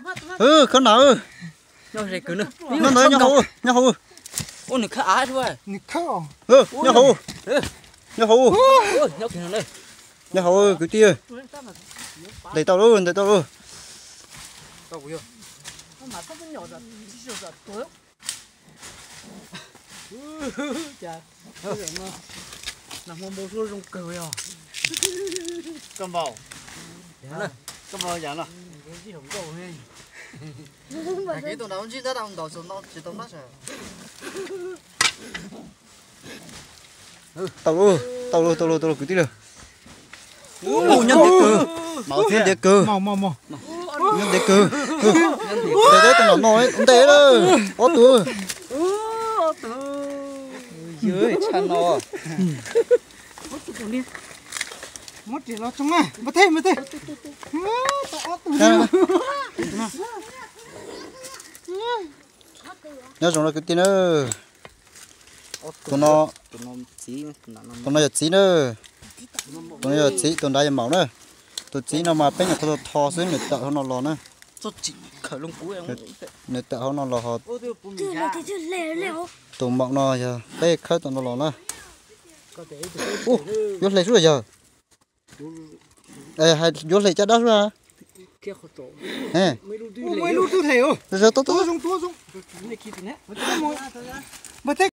Khawb na. Nyob ntawd, nyob hauv, nyob hauv. Nyob hauv, nyob hauv. Nyob hauv kwv tij. Ntes tau lauj, ntes tau lauj. Koj npau, koj npau yam no. Tau lauj, tau lauj, tau lauj, tau lauj kwv tij lauj. Nyob ntev kawg, nyob ntev kawg. Ntes tau tus nom no, ntes lawm. Ob tug. Tshaj no. Muab riam los tsoo na, npaj teg, npaj teg. Nyob zoo na kwv tij na. Tus no, tus no yog txiv na. Tus no yog txiv, tus nrad yog maum na. Tus txiv no mas peb nyuam qhuav tau tho xwb, nws tawm hauv no los na. Nws tawm hauv no los ho. Tus maum no yog peb khawb tau no los na. Ub, yuav hle xwb yog. Yuav hle caj dab xwb. Ib lub twb hle.